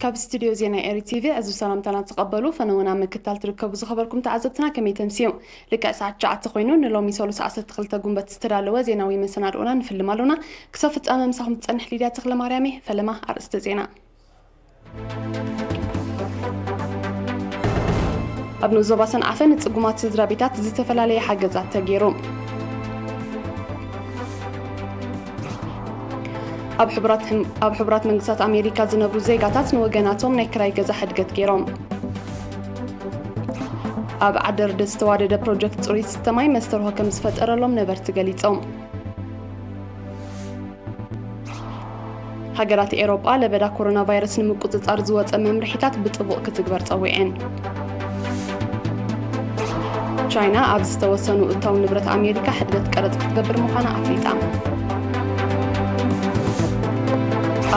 ካብ ስቱድዮ ዜና ኤሪ ቲቪ ዕዙዝ ሰላምታና ተቐበሉ። ፈነወና ምክታል ትርከቡ ዝኸበርኩም ተዓዘብትና ከመይ ተምስዩ? ልክዕ ሰዓት ትሽዓተ ኮይኑ ንሎሚ ሰሉስ ዓሰርተ ክልተ ጉንበት ዝተዳለወ ዜናዊ መሰናድኦና ንፍልም ኣሎና። ክሳብ ፍጻመ ምሳኹም ትጸንሕ ሊድያ ተኽለ ማርያም እየ። ፈለማ ኣርእስተ ዜና። ኣብ ንኡስ ዞባ ሰንዓፈ ንጽጉማት ስድራ ቤታት ዝተፈላለየ ሓገዛት ተገይሩ። ኣብ ሕቡራት ሕም-፣ ኣብ ሕቡራት መንግስታት ኣሜሪካ ዝነብሩ ዜጋታት ንወገናቶም ናይ ክራይ ገዛ ሕድገት ገይሮም። ኣብ ዓደርደ ዝተዋደደ ፕሮጀክት ጽሩይ ዝስተ ማይ መስተርሆ ከም ዝፈጠረሎም ነበርቲ ገሊጾም። ሃገራት ኤውሮጳ ለበዳ ኮሮና ቫይረስ ንምቁጽጻር ዝወጸ መምርሒታት ብጥቡቕ ክትግበር ጸዊዐን። ቻይና ኣብ ዝተወሰኑ እታው ንብረት ኣሜሪካ ሕድገት ቀረጽ ክትገብር ምዃና ኣፍሊጣ።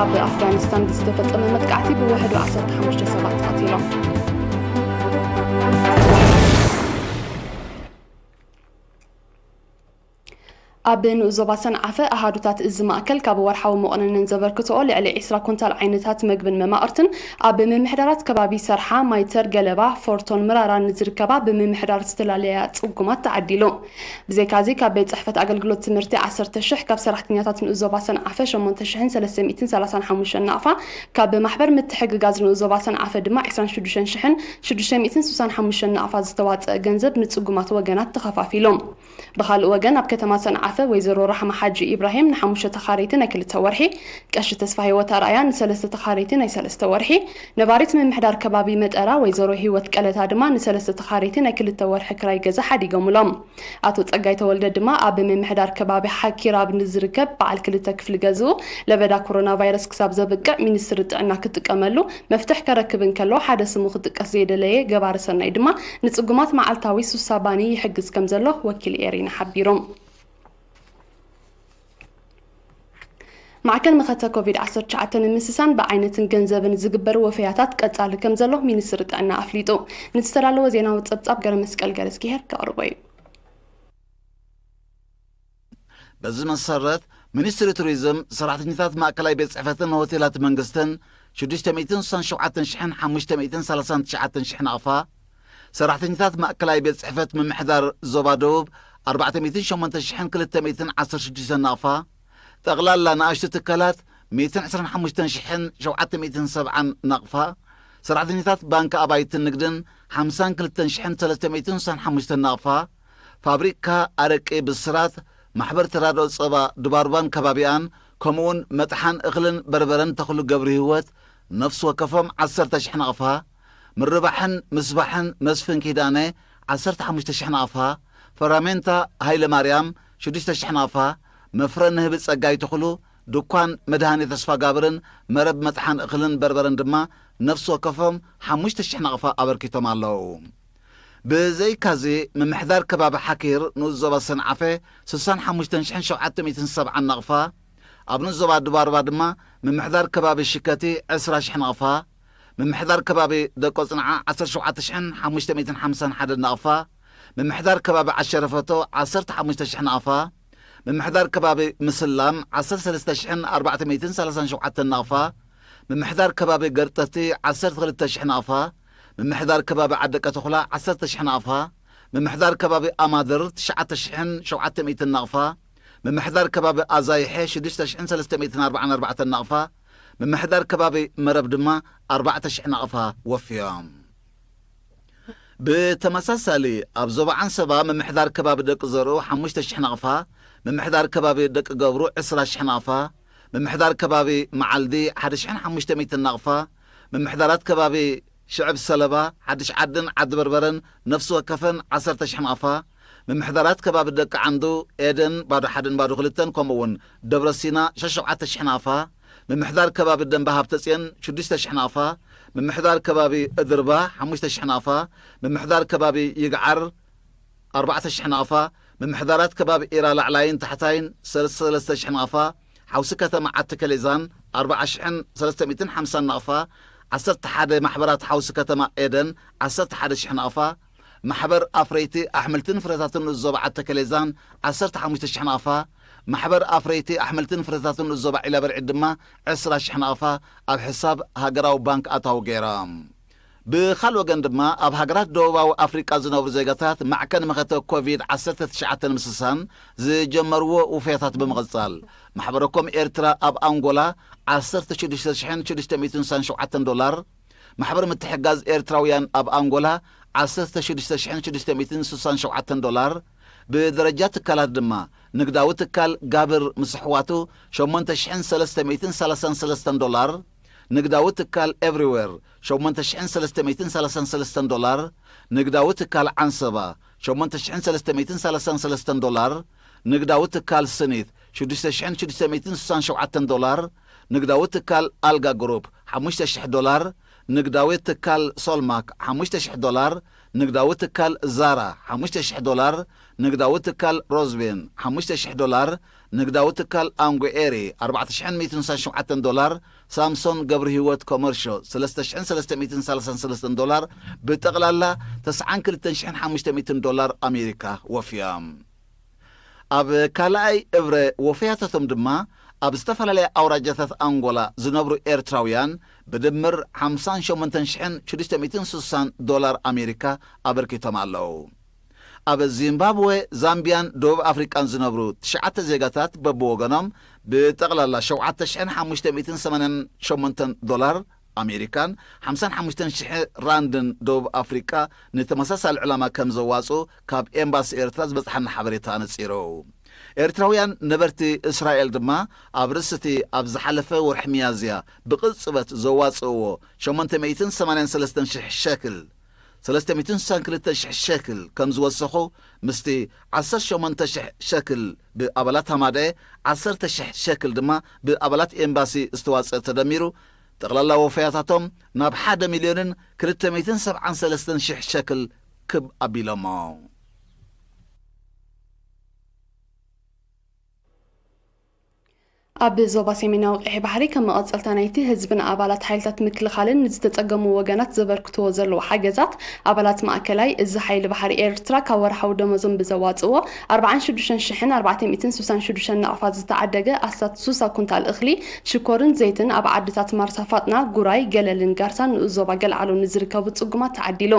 ኣብ ኣፍጋኒስታን ብዝተፈጸመ መጥቃዕቲ ብውሕዱ ዓሰርተ ሓሙሽተ ሰባት ቀቲሎም። ኣብ ንኡስ ዞባ ሰንዓፈ ኣሃዱታት እዚ ማእከል ካብ ወርሓዊ መቑነነን ዘበርክትኦ ልዕሊ ዒስራ ኩንታል ዓይነታት መግብን መማቕርትን ኣብ ምምሕዳራት ከባቢ ሰርሓ፣ ማይተር፣ ገለባ፣ ፎርቶን ምራራን ንዝርከባ ብምምሕዳር ዝተፈላለያ ጽጉማት ተዓዲሉ። ብዘይካዚ ካብ ቤት ጽሕፈት ኣገልግሎት ትምህርቲ ዓሰርተ ሽሕ፣ ካብ ሰራሕተኛታት ንኡስ ዞባ ሰንዓፈ ሸሞንተ ሽሕን ሰለስተ ሚእትን ሰላሳን ሓሙሽተን ናቕፋ፣ ካብ ማሕበር ምትሕግጋዝ ንኡስ ዞባ ሰንዓፈ ድማ ዕስራን ሽዱሽተን ሽሕን ሽዱሽተ ሚእትን ስሳን ሓሙሽተን ናቕፋ ዝተዋጸአ ገንዘብ ንጽጉማት ወገናት ተኸፋፊሉ። ብኻልእ ወገን፣ ኣብ ከተማ ሰንዓፈ ወይዘሮ ራሕማ ሓጂ ኢብራሂም ንሓሙሽተ ተኻረይቲ ናይ ክልተ ወርሒ፣ ቀሺ ተስፋ ህይወት ኣርኣያ ንሰለስተ ተኻረይቲ ናይ ሰለስተ ወርሒ፣ ነባሪት ምምሕዳር ከባቢ መጠራ ወይዘሮ ህይወት ቀለታ ድማ ንሰለስተ ተኻረይቲ ናይ ክልተ ወርሒ ክራይ ገዛ ሓዲጎምሎም። ኣቶ ጸጋይ ተወልደ ድማ ኣብ ምምሕዳር ከባቢ ሓኪራብ ንዝርከብ በዓል ክልተ ክፍሊ ገዝኡ ለበዳ ኮሮና ቫይረስ ክሳብ ዘብቅዕ ሚኒስትሪ ጥዕና ክጥቀመሉ መፍትሕ ከረክብ እንከሎ ሓደ ስሙ ክጥቀስ ዘይደለየ ገባሪ ሰናይ ድማ ንጽጉማት መዓልታዊ ሱሳ ባኒ ይሕግዝ ከም ዘሎ ወኪል ኤሪና ሓቢሩ። ማዕከን መኸተ ኮቪድ ዓሰርተ ትሽዓተ ንምስሳን ብዓይነትን ገንዘብን ዝግበር ወፈያታት ቀጻሊ ከም ዘሎ ሚኒስትሪ ጥዕና ኣፍሊጡ። ንዝተዳለወ ዜናዊ ጸብጻብ ገረ መስቀል ገረዝጊሄር ከቕርቦ እዩ። በዚ መሰረት፣ ሚኒስትሪ ቱሪዝም፣ ሰራሕተኛታት ማእከላይ ቤት ጽሕፈትን ሆቴላት መንግስትን ሽዱሽተ ሚእትን ስሳን ሸውዓተን ሽሕን ሓሙሽተ ሚእትን ሰላሳን ትሽዓተን ሽሕ ናቕፋ፣ ሰራሕተኛታት ማእከላይ ቤት ጽሕፈት ምምሕዳር ዞባ ደቡብ ኣርባዕተ ሚእትን ሸሞንተ ሽሕን ክልተ ሚእትን ዓሰርተ ሽዱሽተ ናቕፋ፣ ጠቕላላ ንኣሽቱ ትካላት ሚእትን ዕስራን ሓሙሽተን ሽሕን ሸውዓተ ሚእትን ሰብዓን ናቕፋ፣ ሰራሕተኛታት ባንክ ኣባይትን ንግድን ሓምሳን ክልተን ሽሕን ሰለስተ ሚእትን ስሳን ሓሙሽተን ናቕፋ፣ ፋብሪካ ኣረቂ ብስራት፣ ማሕበር ተራድኦ ጸባ ድባርባን ከባቢኣን፣ ከምኡውን መጥሓን እኽልን በርበረን ተኽሉ ገብሪ ህይወት፣ ነፍሲ ወከፎም ዓሰርተ ሽሕ ናቕፋ፣ ምርባሕን ምስባሕን መስፍን ኪዳነ፣ ዓሰርተ ሓሙሽተ ሽሕ ናቕፋ፣ ፈራሜንታ ሃይለ ማርያም፣ ሽዱሽተ ሽሕ ናቕፋ፣ መፍረ ንህቢ ጸጋይ ተኽሉ፣ ድኳን መድሃኔ ተስፋ ጋብርን መረብ መጥሓን እኽልን በርበረን ድማ ነፍሲ ወከፎም ሓሙሽተ ሽሕ ናቕፋ ኣበርኪቶም ኣለዉ። ብዘይካዚ፣ ምምሕዳር ከባቢ ሓኪር ንኡስ ዞባ ሰንዓፈ ስሳን ሓሙሽተን ሽሕን ሸውዓተ ሚእትን ሰብዓን ናቕፋ፣ ኣብ ንኡስ ዞባ ድባርባ ድማ ምምሕዳር ከባቢ ሽከቲ ዕስራ ሽሕ ናቕፋ፣ ምምሕዳር ከባቢ ደቆ ጽንዓ ዓሰርተ ሸውዓተ ሽሕን ሓሙሽተ ሚእትን ሓምሳን ሓደ ናቕፋ፣ ምምሕዳር ከባቢ ዓሸረፈቶ ዓሰርተ ሓሙሽተ ሽሕ ናቕፋ፣ ምምሕዳር ከባቢ ምስላም ዓሰርተ ሰለስተ ሽሕን ኣርባዕተ ሚእትን ሰላሳን ሸውዓተን ናቕፋ፣ ምምሕዳር ከባቢ ገርጠቲ ዓሰርተ ክልተ ሽሕ ናቕፋ፣ ምምሕዳር ከባቢ ዓደቀ ተኹላ ዓሰርተ ሽሕ ናቕፋ፣ ምምሕዳር ከባቢ ኣማድር ትሽዓተ ሽሕን ሸውዓተ ሚእትን ናቕፋ፣ ምምሕዳር ከባቢ ኣዛይሐ ሽዱሽተ ሽሕን ሰለስተ ሚእትን ኣርባዓን ኣርባዕተን ናቕፋ፣ ምምሕዳር ከባቢ መረብ ድማ ኣርባዕተ ሽሕ ናቕፋ ወፍዮም። ብተመሳሳሊ፣ ኣብ ዞባ ዓንሰባ ምምሕዳር ከባቢ ደቂ ዘርኡ ሓሙሽተ ሽሕ ናቕፋ፣ ምምሕዳር ከባቢ ደቂ ገብሩ ዕስራ ሽሕ ናቕፋ፣ ምምሕዳር ከባቢ መዓልዲ ሓደ ሽሕን ሓሙሽተ ሚእትን ናቕፋ፣ ምምሕዳራት ከባቢ ሽዕብ ሰለባ፣ ሓድሽ ዓድን ዓዲ በርበረን ነፍሲ ወከፈን ዓሰርተ ሽሕ ናቕፋ፣ ምምሕዳራት ከባቢ ደቂ ዓንዱ፣ ኤደን፣ ባዶ ሓደን ባዶ ክልተን፣ ከምኡ እውን ደብረ ሲና፣ ሸሸውዓተ ሽሕ ናቕፋ፣ ምምሕዳር ከባቢ ደንበ ሃብተጽዮን፣ ሽዱሽተ ሽሕ ናቕፋ፣ ምምሕዳር ከባቢ እድርባ፣ ሓሙሽተ ሽሕ ናቕፋ፣ ምምሕዳር ከባቢ ይግዓር፣ ኣርባዕተ ሽሕ ናቕፋ፣ ምምሕዳራት ከባቢ ኢራ ላዕላይን ታሕታይን፣ ሰለስተ ሰለስተ ሽሕ ናቕፋ፣ ሓውሲ ከተማ ዓዲ ከሌዛን፣ ኣርባዓ ሽሕን ሰለስተ ሚእትን ሓምሳን ናቕፋ፣ ዓሰርተ ሓደ ማሕበራት ሓውሲ ከተማ ኤደን፣ ዓሰርተ ሓደ ሽሕ ናቕፋ፣ ማሕበር ኣፍረይቲ ኣሕምልትን ፍረታትን ንኡስ ዞባ ዓዲ ከሌዛን፣ ዓሰርተ ሓሙሽተ ሽሕ ናቕፋ፣ ማሕበር ኣፍረይቲ ኣሕምልትን ፍረታትን ዞባ ዒላ በርዒድ ድማ ዕስራ ሽሕ ናቕፋ ኣብ ሕሳብ ሃገራዊ ባንክ ኣታዊ ገይራ። ብኻልእ ወገን ድማ ኣብ ሃገራት ደቡባዊ ኣፍሪቃ ዝነብሩ ዜጋታት ማዕከን መኸተ ኮቪድ ዓሰርተ ትሽዓተ ንምስሳን ዝጀመርዎ ውፈያታት ብምቕጻል ማሕበረኮም ኤርትራ ኣብ ኣንጎላ ዓሰርተ ሽዱሽተ ሽሕን ሽዱሽተ ሚእትን ስሳን ሸውዓተን ዶላር፣ ማሕበር ምትሕጋዝ ኤርትራውያን ኣብ ኣንጎላ ዓሰርተ ሽዱሽተ ሽሕን ሽዱሽተ ሚእትን ስሳን ሸውዓተን ዶላር፣ ብደረጃ ትካላት ድማ ንግዳዊ ትካል ጋብር ምስ ኣሕዋቱ ሸሞንተ ሽሕን ሰለስተ ሚእትን ሰላሳን ሰለስተን ዶላር፣ ንግዳዊ ትካል ኤቭሪዌር ሸሞንተ ሽሕን ሰለስተ ሚእትን ሰላሳን ሰለስተን ዶላር፣ ንግዳዊ ትካል ዓንሰባ ሸሞንተ ሽሕን ሰለስተ ሚእትን ሰላሳን ሰለስተን ዶላር፣ ንግዳዊ ትካል ስኒት ሽዱሽተ ሽሕን ሽዱሽተ ሚእትን ስሳን ሸውዓተን ዶላር፣ ንግዳዊ ትካል ኣልጋ ግሩፕ ሓሙሽተ ሽሕ ዶላር፣ ንግዳዊ ትካል ሶልማክ ሓሙሽተ ሽሕ ዶላር፣ ንግዳዊ ትካል ዛራ ሓሙሽተ ሽሕ ዶላር፣ ንግዳዊ ትካል ሮዝቤን ሓሙሽተ ሽሕ ዶላር፣ ንግዳዊ ትካል ኣንጎ ኤሪ ኣርባዕተ ሽሕን ሚእትን ስሳን ሸውዓተን ዶላር፣ ሳምሶን ገብረ ህይወት ኮመርሾ ሰለስተ ሽሕን ሰለስተ ሚእትን ሰላሳን ሰለስተን ዶላር፣ ብጠቕላላ ተስዓን ክልተን ሽሕን ሓሙሽተ ሚእትን ዶላር ኣሜሪካ ወፍዮም። ኣብ ካልኣይ እብረ ወፈያታቶም ድማ ኣብ ዝተፈላለያ ኣውራጃታት ኣንጎላ ዝነብሩ ኤርትራውያን ብድምር ሓምሳን ሸሞንተን ሽሕን ሽዱሽተ ሚእትን ስሳን ዶላር ኣሜሪካ ኣበርኪቶም ኣለዉ። ኣብ ዚምባብወ፣ ዛምቢያን ደቡብ ኣፍሪቃን ዝነብሩ ትሽዓተ ዜጋታት በብወገኖም ብጠቕላላ ሸውዓተ ሽሕን ሓሙሽተ ሚእትን ሰማንያን ሸሞንተን ዶላር ኣሜሪካን ሓምሳን ሓሙሽተን ሽሕ ራንድን ደቡብ ኣፍሪቃ ንተመሳሳሊ ዕላማ ከም ዘዋጽኡ ካብ ኤምባሲ ኤርትራ ዝበጽሓና ሓበሬታ ኣነጺሩ። ኤርትራውያን ነበርቲ እስራኤል ድማ ኣብ ርእሲ እቲ ኣብ ዝሓለፈ ወርሒ ሚያዝያ ብቕጽበት ዘዋጽእዎ ሸሞንተ ሚእትን ሰማንያን ሰለስተን ሽሕ ሸክል፣ ሰለስተ ሚእትን ስሳን ክልተ ሽሕ ሸክል ከም ዝወሰኹ፣ ምስቲ ዓሰርተ ሸሞንተ ሽሕ ሸክል ብኣባላት ሃማደኤ፣ ዓሰርተ ሽሕ ሸክል ድማ ብኣባላት ኤምባሲ ዝተዋጽአ ተደሚሩ፣ ጠቕላላ ወፈያታቶም ናብ ሓደ ሚልዮንን ክልተ ሚእትን ሰብዓን ሰለስተን ሽሕ ሸክል ክብ ኣቢሎሞ። ኣብ ዞባ ሰሜናዊ ቀይሕ ባሕሪ ከም መቐጸልታ ናይቲ ህዝብን ኣባላት ሓይልታት ምክልኻልን ንዝተጸገሙ ወገናት ዘበርክትዎ ዘለዉ ሓገዛት፣ ኣባላት ማእከላይ እዚ ሓይሊ ባሕሪ ኤርትራ ካብ ወርሓዊ ደሞዞም ብዘዋጽእዎ ኣርባዓን ሽዱሽተን ሽሕን ኣርባዕተ ሚእትን ስሳን ሽዱሽተን ናቕፋ ዝተዓደገ ኣስታት ሱሳ ኩንታል እኽሊ፣ ሽኮርን ዘይትን ኣብ ዓድታት ማርሳ ፋጥና፣ ጉራይ፣ ገለልን ጋርሳን ንኡስ ዞባ ገልዓሎ ንዝርከቡ ጽጉማት ተዓዲሉ።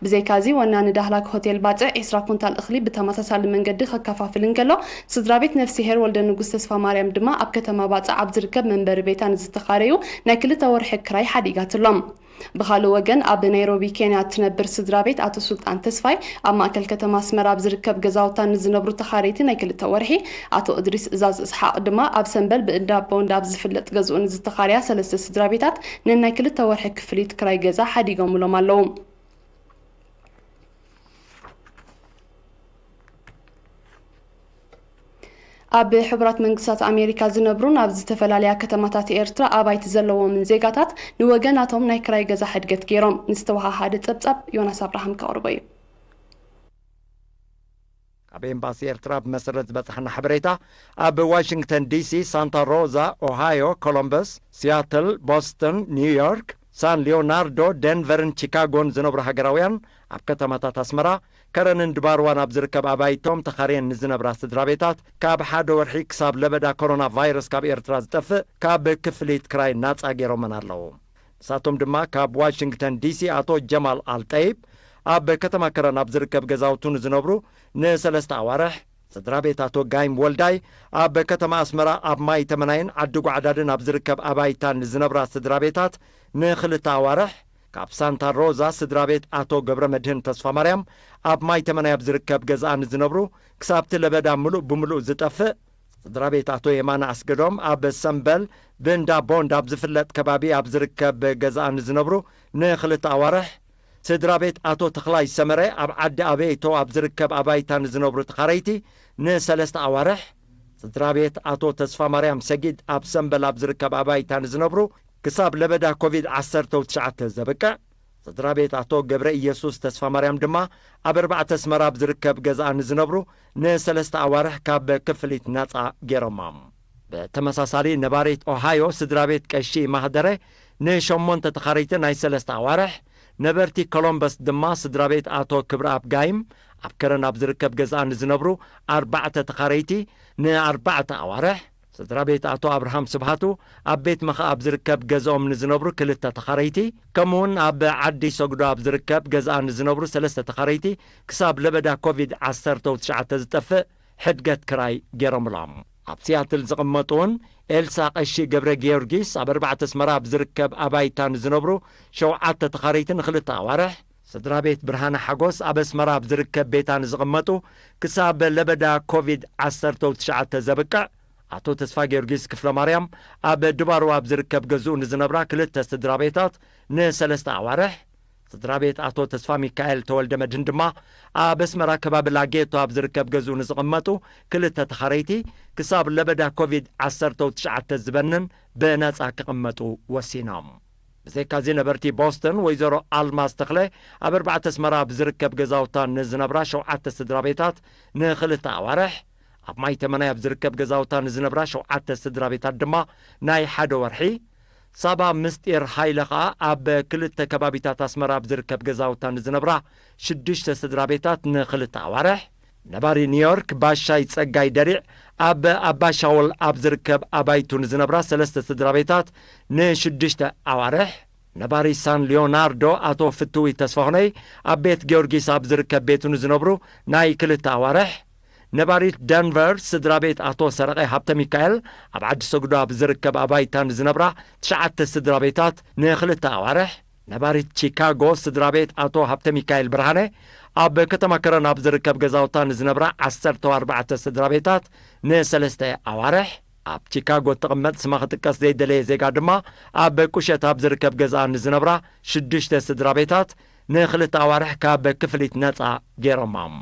ብዘይካዚ፣ ወናኒ ዳህላክ ሆቴል ባጽዕ ዒስራ ኩንታል እኽሊ ብተመሳሳሊ መንገዲ ከከፋፍል እንከሎ፣ ስድራ ቤት ነፍስሄር ወልደ ንጉስ ተስፋ ማርያም ድማ ኣብ ከተማ ባጽዕ ኣብ ዝርከብ መንበሪ ቤታ ንዝተኻረዩ ናይ ክልተ ወርሒ ክራይ ሓዲጋትሎም። ብኻልእ ወገን፣ ኣብ ናይሮቢ ኬንያ እትነብር ስድራ ቤት ኣቶ ሱልጣን ተስፋይ ኣብ ማእከል ከተማ ኣስመራ ኣብ ዝርከብ ገዛውታ ንዝነብሩ ተኻረይቲ ናይ ክልተ ወርሒ፣ ኣቶ እድሪስ እዛዝ እስሓቕ ድማ ኣብ ሰምበል ብእንዳ ቦንድ ኣብ ዝፍለጥ ገዝኡ ንዝተኻረያ ሰለስተ ስድራ ቤታት ነናይ ክልተ ወርሒ ክፍሊት ክራይ ገዛ ሓዲጎምሎም ኣለዉ። ኣብ ሕቡራት መንግስታት ኣሜሪካ ዝነብሩን ኣብ ዝተፈላለያ ከተማታት ኤርትራ ኣባይቲ ዘለዎምን ዜጋታት ንወገናቶም ናይ ክራይ ገዛ ሕድገት ገይሮም። ንዝተወሃሃደ ጸብጻብ ዮናስ ኣብርሃም ከቕርቦ እዩ። ካብ ኤምባሲ ኤርትራ ብመሰረት ዝበጽሓና ሓበሬታ፣ ኣብ ዋሽንግተን ዲሲ፣ ሳንታ ሮዛ፣ ኦሃዮ፣ ኮሎምበስ፣ ሲያትል፣ ቦስተን፣ ኒውዮርክ፣ ሳን ሊዮናርዶ፣ ደንቨርን ቺካጎን ዝነብሩ ሃገራውያን፣ ኣብ ከተማታት ኣስመራ፣ ከረንን ድባርዋን ኣብ ዝርከብ ኣባይቶም ተኻርየን ንዝነብራ ስድራ ቤታት፣ ካብ ሓደ ወርሒ ክሳብ ለበዳ ኮሮና ቫይረስ ካብ ኤርትራ ዝጠፍእ፣ ካብ ክፍሊት ክራይ ናጻ ገይሮመን ኣለዉ። ንሳቶም ድማ ካብ ዋሽንግተን ዲሲ ኣቶ ጀማል ኣልጠይብ፣ ኣብ ከተማ ከረን ኣብ ዝርከብ ገዛውቱ ንዝነብሩ ንሰለስተ ኣዋርሕ፣ ስድራ ቤት ኣቶ ጋይም ወልዳይ፣ ኣብ ከተማ ኣስመራ ኣብ ማይ ተመናይን ዓዲ ጓዕዳድን ኣብ ዝርከብ ኣባይታ ንዝነብራ ስድራ ቤታት ንኽልተ ኣዋርሕ፣ ካብ ሳንታ ሮዛ ስድራ ቤት ኣቶ ገብረ መድህን ተስፋ ማርያም፣ ኣብ ማይ ተመናይ ኣብ ዝርከብ ገዛኣ ንዝነብሩ፣ ክሳብቲ ለበዳ ምሉእ ብምሉእ ዝጠፍእ፣ ስድራ ቤት ኣቶ የማነ ኣስገዶም ኣብ ሰምበል ብእንዳ ቦንድ ኣብ ዝፍለጥ ከባቢ ኣብ ዝርከብ ገዛኣ ንዝነብሩ ንኽልተ ኣዋርሕ፣ ስድራ ቤት ኣቶ ተኽላይ ሰመረ ኣብ ዓዲ ኣበይቶ ኣብ ዝርከብ ኣባይታ ንዝነብሩ ተኻረይቲ ንሰለስተ ኣዋርሕ፣ ስድራ ቤት ኣቶ ተስፋ ማርያም ሰጊድ ኣብ ሰምበል ኣብ ዝርከብ ኣባይታ ንዝነብሩ ክሳብ ለበዳ ኮቪድ ዓሰርተ ትሽዓተ ዘብቅዕ፣ ስድራ ቤት ኣቶ ገብረ ኢየሱስ ተስፋ ማርያም ድማ ኣብ ኣርባዕተ ኣስመራ ኣብ ዝርከብ ገዛኣ ንዝነብሩ ንሰለስተ ኣዋርሕ ካብ ክፍሊት ናጻ ገይሮሞም። ብተመሳሳሊ ነባሪት ኦሃዮ ስድራ ቤት ቀሺ ማህደረ ንሸሞንተ ተኻረይቲ ናይ ሰለስተ ኣዋርሕ፣ ነበርቲ ኮሎምበስ ድማ ስድራ ቤት ኣቶ ክብረኣብ ጋይም ኣብ ከረን ኣብ ዝርከብ ገዝኣ ንዝነብሩ ኣርባዕተ ተኻረይቲ ንኣርባዕተ ኣዋርሕ፣ ስድራ ቤት ኣቶ ኣብርሃም ስብሃቱ ኣብ ቤት መኸ ኣብ ዝርከብ ገዝኦም ንዝነብሩ ክልተ ተኻረይቲ፣ ከምኡውን ኣብ ዓዲ ሰጉዶ ኣብ ዝርከብ ገዝኣ ንዝነብሩ ሰለስተ ተኻረይቲ ክሳብ ለበዳ ኮቪድ ዓሰርተ ትሽዓተ ዝጠፍእ ሕድገት ክራይ ገይሮምሎም። ኣብ ሲያትል ዝቕመጡ እውን ኤልሳ ቀሺ ገብረ ጊዮርጊስ ኣብ ኣርባዕተ ኣስመራ ኣብ ዝርከብ ኣባይታ ንዝነብሩ ሸውዓተ ተኻረይቲ ንኽልተ ኣዋርሕ፣ ስድራ ቤት ብርሃነ ሓጎስ ኣብ ኣስመራ ኣብ ዝርከብ ቤታ ንዝቕመጡ ክሳብ ለበዳ ኮቪድ ዓሰርተ ትሽዓተ ዘብቅዕ፣ ኣቶ ተስፋ ጊዮርጊስ ክፍለ ማርያም ኣብ ድባሩ ኣብ ዝርከብ ገዝኡ ንዝነብራ ክልተ ስድራ ቤታት ንሰለስተ ኣዋርሕ፣ ስድራ ቤት ኣቶ ተስፋ ሚካኤል ተወልደ መድህን ድማ ኣብ ኣስመራ ከባቢ ላጌቶ ኣብ ዝርከብ ገዝኡ ንዝቕመጡ ክልተ ተኻረይቲ ክሳብ ለበዳ ኮቪድ ዓሰርተ ትሽዓተ ዝበንን ብነጻ ክቕመጡ ወሲኖም። ብዘይካዚ ነበርቲ ቦስተን ወይዘሮ ኣልማዝ ተኽለ ኣብ ኣርባዕተ ኣስመራ ኣብ ዝርከብ ገዛውታ ንዝነብራ ሸውዓተ ስድራ ቤታት ንኽልተ ኣዋርሕ፣ ኣብ ማይ ተመናይ ኣብ ዝርከብ ገዛውታ ንዝነብራ ሸውዓተ ስድራ ቤታት ድማ ናይ ሓደ ወርሒ፣ ሳባ ምስጢር ሃይለ ኸኣ ኣብ ክልተ ከባቢታት ኣስመራ ኣብ ዝርከብ ገዛውታ ንዝነብራ ሽዱሽተ ስድራ ቤታት ንኽልተ ኣዋርሕ፣ ነባሪ ኒውዮርክ ባሻይ ጸጋይ ደሪዕ ኣብ ኣባ ሻውል ኣብ ዝርከብ ኣባይቱ ንዝነብራ ሰለስተ ስድራ ቤታት ንሽዱሽተ ኣዋርሕ፣ ነባሪ ሳን ሊዮናርዶ ኣቶ ፍትዊ ተስፋሁነይ ኣብ ቤት ጊዮርጊስ ኣብ ዝርከብ ቤቱ ንዝነብሩ ናይ ክልተ ኣዋርሕ፣ ነባሪት ደንቨር ስድራ ቤት ኣቶ ሰረቐ ሃብተ ሚካኤል ኣብ ዓዲ ሰጉዶ ኣብ ዝርከብ ኣባይታ ንዝነብራ ትሽዓተ ስድራ ቤታት ንኽልተ ኣዋርሕ፣ ነባሪት ቺካጎ ስድራ ቤት ኣቶ ሃብተ ሚካኤል ብርሃነ ኣብ ከተማ ከረን ኣብ ዝርከብ ገዛውታ ንዝነብራ ዓሰርተ ኣርባዕተ ስድራ ቤታት ንሰለስተ ኣዋርሕ፣ ኣብ ቺካጎ እትቕመጥ ስማ ክጥቀስ ዘይደለየ ዜጋ ድማ ኣብ ቁሸት ኣብ ዝርከብ ገዝኣ ንዝነብራ ሽዱሽተ ስድራ ቤታት ንኽልተ ኣዋርሕ ካብ ክፍሊት ነጻ ገይሮሞም።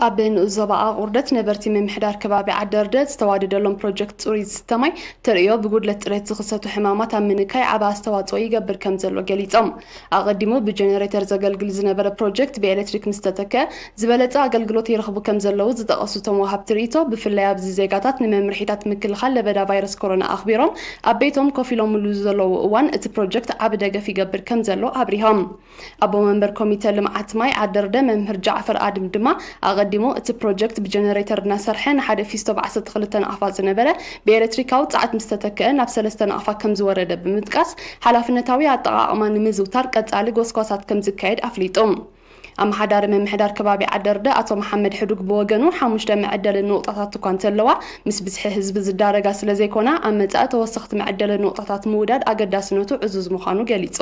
ኣብ ንኡስ ዞባ ኣቑርደት ነበርቲ ምምሕዳር ከባቢ ዓደርደ ዝተዋደደሎም ፕሮጀክት ጽሩይ ዝስተ ማይ ተርእዮ ብጉድለት ጽሬት ዝኽሰቱ ሕማማት ኣብ ምንካይ ዓቢ ኣስተዋጽኦ ይገብር ከም ዘሎ ገሊጾም። ኣቐዲሙ ብጀነሬተር ዘገልግል ዝነበረ ፕሮጀክት ብኤሌክትሪክ ምስ ተተክአ ዝበለጸ ኣገልግሎት ይረኽቡ ከም ዘለዉ ዝጠቐሱ እቶም ወሃብቲ ርእይቶ፣ ብፍላይ ኣብዚ ዜጋታት ንመምርሒታት ምክልኻል ለበዳ ቫይረስ ኮሮና ኣኽቢሮም ኣብ ቤቶም ኮፍ ኢሎምሉ ዘለዉ እዋን እቲ ፕሮጀክት ዓቢ ደገፍ ይገብር ከም ዘሎ ኣብሪሆም። ኣቦ መንበር ኮሚተ ልምዓት ማይ ዓደርደ መምህር ጃዕፈር ኣድም ድማ ኣቐዲሙ እቲ ፕሮጀክት ብጀነሬተር እናሰርሐ ንሓደ ፊስቶ ብ ዓሰርተ ክልተ ናቕፋ ዝነበረ ብኤሌክትሪካዊ ጸዓት ምስ ተተክአ ናብ ሰለስተ ናቕፋ ከም ዝወረደ ብምጥቃስ ሓላፍነታዊ ኣጠቓቕማ ንምዝውታር ቀጻሊ ጎስጓሳት ከም ዝካየድ ኣፍሊጡ። ኣመሓዳሪ ምምሕዳር ከባቢ ዓደርደ ኣቶ መሓመድ ሕዱግ ብወገኑ ሓሙሽተ መዐደሊ ንቑጣታት እኳ እንተለዋ ምስ ብዝሒ ህዝቢ ዝዳረጋ ስለ ዘይኮና ኣብ መጻኢ ተወሰኽቲ መዐደሊ ንቑጣታት ምውዳድ ኣገዳስነቱ ዕዙዝ ምዃኑ ገሊጹ።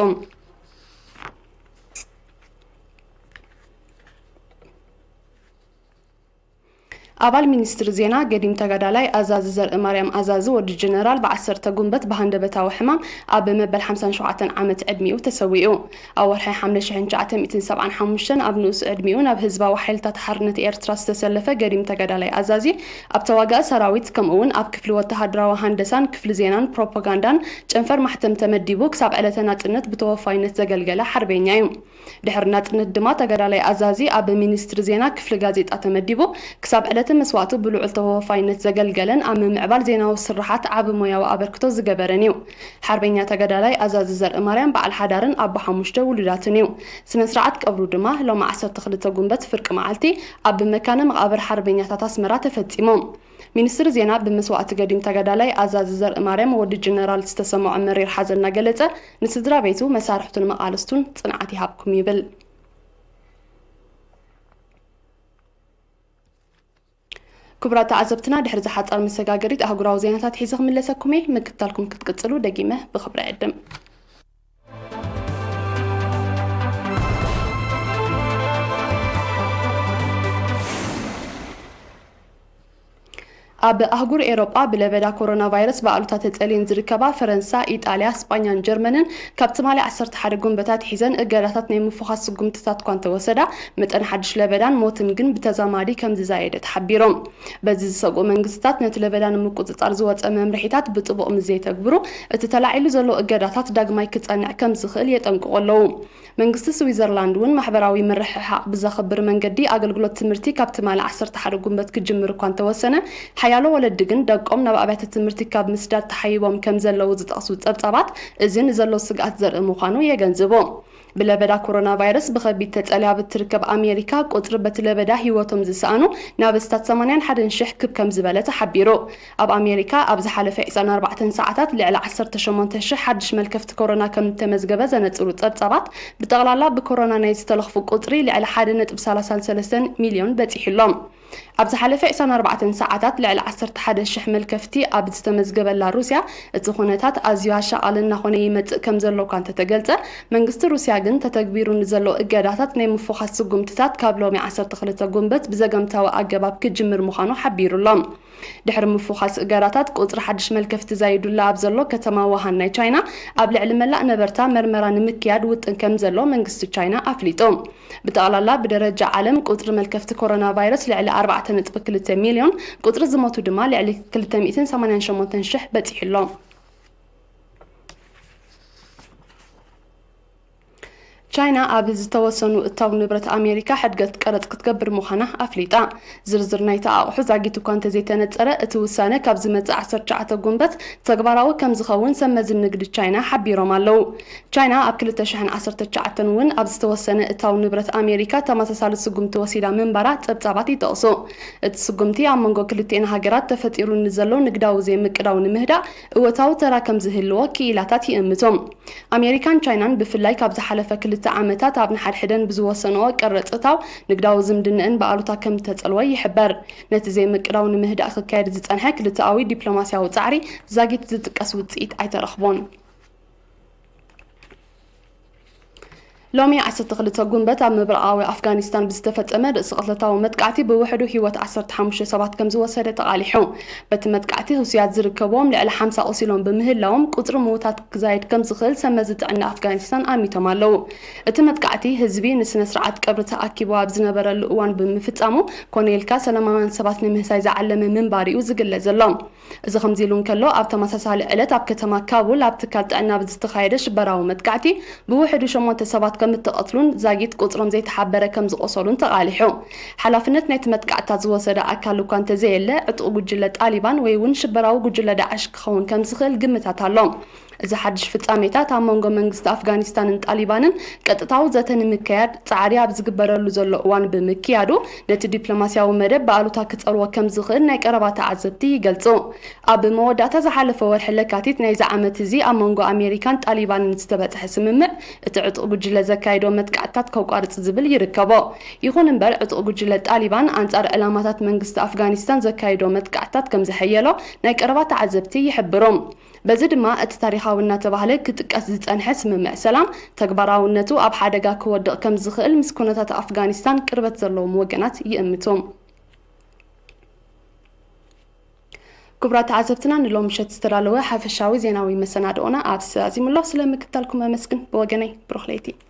ኣባል ሚኒስትሪ ዜና ገዲም ተጋዳላይ ኣዛዚ ዘርእማርያም ኣዛዚ ወዲ ጀነራል ብዓሰርተ ጉንበት ብሃንደበታዊ ሕማም ኣብ መበል ሓምሳን ሸውዓተን ዓመት ዕድሚኡ ተሰዊኡ። ኣብ ወርሒ ሓምለ ሽሕን ትሽዓተ ሚእትን ሰብዓን ሓሙሽተን ኣብ ንኡስ ዕድሚኡ ናብ ህዝባዊ ሓይልታት ሓርነት ኤርትራ ዝተሰለፈ ገዲም ተጋዳላይ ኣዛዚ ኣብ ተዋጋኢ ሰራዊት ከምኡ እውን ኣብ ክፍሊ ወተሃደራዊ ሃንደሳን ክፍሊ ዜናን ፕሮፓጋንዳን ጨንፈር ማሕተም ተመዲቡ ክሳብ ዕለተ ናጽነት ብተወፋይነት ዘገልገለ ሓርበኛ እዩ። ድሕሪ ናጽነት ድማ ተጋዳላይ ኣዛዚ ኣብ ሚኒስትሪ ዜና ክፍሊ ጋዜጣ ተመዲቡ ክሳብ ዕለተ መስዋእቱ ብልዑል ተወፋይነት ዘገልገለን ኣብ ምምዕባል ዜናዊ ስርሓት ዓቢ ሞያዊ ኣበርክቶ ዝገበረን እዩ። ሓርበኛ ተጋዳላይ ኣዛዚ ዘርእማርያም በዓል ሓዳርን ኣቦ ሓሙሽተ ውሉዳትን እዩ። ስነ ስርዓት ቀብሩ ድማ ሎሚ ዓሰርተ ክልተ ጉንበት ፍርቂ መዓልቲ ኣብ መካነ መቓብር ሓርበኛታት ኣስመራ ተፈጺሙ። ሚኒስትሪ ዜና ብመስዋእቲ ገዲም ተጋዳላይ ኣዛዚ ዘርእማርያም ወዲ ጀነራል ዝተሰምዖ መሪር ሓዘን እናገለጸ፣ ንስድራ ቤቱ፣ መሳርሕቱን መቓልስቱን ጽንዓት ይሃብኩም ይብል። ክቡራት ተዓዘብትና፣ ድሕሪ ዝሓጻር መሰጋገሪት ኣህጉራዊ ዜናታት ሒዘ ክምለሰኩም እየ። ምክትታልኩም ክትቅጽሉ ደጊመ ብኽብሪ እዕድም። ኣብ ኣህጉር ኤሮጳ ብለበዳ ኮሮና ቫይረስ ብኣሉታ ተጸልየን ዝርከባ ፈረንሳ፣ ኢጣልያ፣ ስጳኛን ጀርመንን ካብ ትማሊ ዓሰርተ ሓደ ጉንበታት ሒዘን እገዳታት ናይ ምፍዃስ ስጉምትታት እኳ እንተወሰዳ፣ መጠን ሓድሽ ለበዳን ሞትን ግን ብተዛማዲ ከም ዝዛየደ ተሓቢሮም። በዚ ዝሰግኡ መንግስትታት ነቲ ለበዳ ንምቁጽጻር ዝወጸ መምርሒታት ብጥቡቕ ምስ ዘይተግብሩ፣ እቲ ተላዒሉ ዘሎ እገዳታት ዳግማይ ክጸንዕ ከም ዝኽእል የጠንቅቑ ኣለዉ። መንግስቲ ስዊዘርላንድ እውን ማሕበራዊ ምርሕሓቕ ብዘኽብር መንገዲ ኣገልግሎት ትምህርቲ ካብ ትማሊ ዓሰርተ ሓደ ጉንበት ክጅምር እኳ እንተወሰነ፣ ሓያሎ ወለዲ ግን ደቆም ናብ ኣብያተ ትምህርቲ ካብ ምስዳድ ተሓይቦም ከም ዘለዉ ዝጠቕሱ ጸብጻባት፣ እዚ ንዘሎ ስግኣት ዘርኢ ምዃኑ የገንዝቡ። ብለበዳ ኮሮና ቫይረስ ብኸቢድ ተጸልያ ብትርከብ ኣሜሪካ፣ ቁጽሪ በቲ ለበዳ ህይወቶም ዝሰኣኑ ናብ ኣስታት ሰማንያን ሓደን ሽሕ ክብ ከም ዝበለ ተሓቢሩ። ኣብ ኣሜሪካ ኣብ ዝሓለፈ ዕስራን ኣርባዕተን ሰዓታት ልዕሊ ዓሰርተ ሸሞንተ ሽሕ ሓድሽ መልከፍቲ ኮሮና ከም እተመዝገበ ዘነጽሩ ጸብጻባት፣ ብጠቕላላ ብኮሮና ናይ ዝተለኽፉ ቁጽሪ ልዕሊ ሓደ ነጥቢ ሰላሳን ሰለስተን ሚልዮን በጺሑ ኣሎ። ኣብ ዝሓለፈ ዕስራን ኣርባዕተን ሰዓታት ልዕሊ ዓሰርተ ሓደ ሽሕ መልከፍቲ ኣብ ዝተመዝገበላ ሩስያ፣ እቲ ኩነታት ኣዝዩ ኣሻቓሊ እናኾነ ይመጽእ ከም ዘሎ እኳ እንተተገልጸ፣ መንግስቲ ሩስያ ግን ተተግቢሩ ንዘሎ እገዳታት ናይ ምፍዃስ ስጉምትታት ካብ ሎሚ ዓሰርተ ክልተ ጉንበት ብዘገምታዊ ኣገባብ ክጅምር ምዃኑ ሓቢሩ ኣሎ። ድሕሪ ምፍዃስ እገዳታት፣ ቁጽሪ ሓድሽ መልከፍቲ ዛይዱላ ኣብ ዘሎ ከተማ ውሃን ናይ ቻይና፣ ኣብ ልዕሊ መላእ ነበርታ መርመራ ንምክያድ ውጥን ከም ዘሎ መንግስቲ ቻይና ኣፍሊጡ። ብጠቕላላ ብደረጃ ዓለም ቁጽሪ መልከፍቲ ኮሮና ቫይረስ ልዕሊ ኣርባዕተ ነጥቢ ክልተ ሚልዮን፣ ቁጽሪ ዝሞቱ ድማ ልዕሊ ክልተ ሚእትን ሰማንያን ሸሞንተን ሽሕ በጺሑ ኣሎ። ቻይና ኣብ ዝተወሰኑ እታው ንብረት ኣሜሪካ ሕድገት ቀረጽ ክትገብር ምዃና ኣፍሊጣ። ዝርዝር ናይቲ ኣቑሑ ዛጊት እኳ እንተዘይተነጸረ፣ እቲ ውሳነ ካብ ዝመጽእ ዓሰርተ ትሽዓተ ጉንበት ተግባራዊ ከም ዝኸውን ሰብ መዚ ንግዲ ቻይና ሓቢሮም ኣለዉ። ቻይና ኣብ ክልተ ሽሕን ዓሰርተ ትሽዓተን እውን ኣብ ዝተወሰነ እታው ንብረት ኣሜሪካ ተመሳሳሊ ስጉምቲ ወሲዳ ምንባራ ጸብጻባት ይጠቕሱ። እቲ ስጉምቲ ኣብ መንጎ ክልቲኤን ሃገራት ተፈጢሩ ንዘሎ ንግዳዊ ዘይምቅዳው ንምህዳእ እወታዊ ተራ ከም ዝህልዎ ክኢላታት ይእምቱ። ኣሜሪካን ቻይናን ብፍላይ ካብ ዝሓለፈ ክልተ ዓመታት ኣብ ንሓድሕደን ብዝወሰንኦ ቀረጽ እታው ንግዳዊ ዝምድንአን ብኣሉታ ከም እተጸልወ ይሕበር። ነቲ ዘይምቅዳው ንምህዳእ ክካየድ ዝጸንሐ ክልተኣዊ ዲፕሎማስያዊ ጻዕሪ ዛጊት ዝጥቀስ ውጽኢት ኣይተረኽቦን። ሎሚ ዓሰርተ ክልተ ጉንበት ኣብ ምብራቓዊ ኣፍጋኒስታን ብዝተፈጸመ ርእሰ ቅትለታዊ መጥቃዕቲ ብውሕዱ ህይወት ዓሰርተ ሓሙሽተ ሰባት ከም ዝወሰደ ተቓሊሑ። በቲ መጥቃዕቲ ህሱያት ዝርከብዎም ልዕሊ ሓምሳ ቆሲሎም ብምህላዎም፣ ቁጽሪ ምዉታት ክዛይድ ከም ዝኽእል ሰብ መዚ ጥዕና ኣፍጋኒስታን ኣሚቶም ኣለዉ። እቲ መጥቃዕቲ ህዝቢ ንስነ ስርዓት ቀብሪ ተኣኪቡ ኣብ ዝነበረሉ እዋን ብምፍጻሙ፣ ኮነ ኢልካ ሰላማውያን ሰባት ንምህሳይ ዝዓለመ ምንባሩ እዩ ዝግለጽ ዘሎ። እዚ ከምዚ ኢሉ እንከሎ፣ ኣብ ተመሳሳሊ ዕለት ኣብ ከተማ ካቡል ኣብ ትካል ጥዕና ብዝተኻየደ ሽበራዊ መጥቃዕቲ ብውሕዱ ሸሞንተ ሰባት ከም እተቐትሉን ዛጊት ቁጽሮም ዘይተሓበረ ከም ዝቖሰሉን ተቓሊሑ። ሓላፍነት ናይቲ መጥቃዕትታት ዝወሰደ ኣካል እኳ እንተዘየለ፣ ዕጡቕ ጉጅለ ጣሊባን ወይ እውን ሽበራዊ ጉጅለ ዳዕሽ ክኸውን ከም ዝኽእል ግምታት ኣሎ። እዚ ሓድሽ ፍጻሜታት ኣብ መንጎ መንግስቲ ኣፍጋኒስታንን ጣሊባንን ቀጥታዊ ዘተ ንምክያድ ጻዕሪ ኣብ ዝግበረሉ ዘሎ እዋን ብምክያዱ፣ ነቲ ዲፕሎማስያዊ መደብ ብኣሉታ ክጸልዎ ከም ዝኽእል ናይ ቀረባ ተዓዘብቲ ይገልጹ። ኣብ መወዳእታ ዝሓለፈ ወርሒ ለካቲት ናይዚ ዓመት እዚ ኣብ መንጎ ኣሜሪካን ጣሊባንን ዝተበጽሐ ስምምዕ፣ እቲ ዕጡቕ ጉጅለ ዘካየዶ መጥቃዕትታት ከቋርጽ ዝብል ይርከቦ። ይኹን እምበር፣ ዕጡቕ ጉጅለ ጣሊባን ኣንጻር ዕላማታት መንግስቲ ኣፍጋኒስታን ዘካየዶ መጥቃዕትታት ከም ዘሐየሎ ናይ ቀረባ ተዓዘብቲ ይሕብሩ። በዚ ድማ እቲ ታሪኻዊ እናተባህለ ክጥቀስ ዝጸንሐ ስምምዕ ሰላም ተግባራውነቱ ኣብ ሓደጋ ክወድቕ ከም ዝኽእል ምስ ኩነታት ኣፍጋኒስታን ቅርበት ዘለዎም ወገናት ይእምቱ። ክቡራት ተዓዘብትና፣ ንሎም ምሸት ዝተዳለወ ሓፈሻዊ ዜናዊ መሰናድኦና ኣብዚ ተዛዚሙ ኣሎ። ስለ ምክታልኩም ኣመስግን። ብወገነይ ብሩኽ ለይቲ።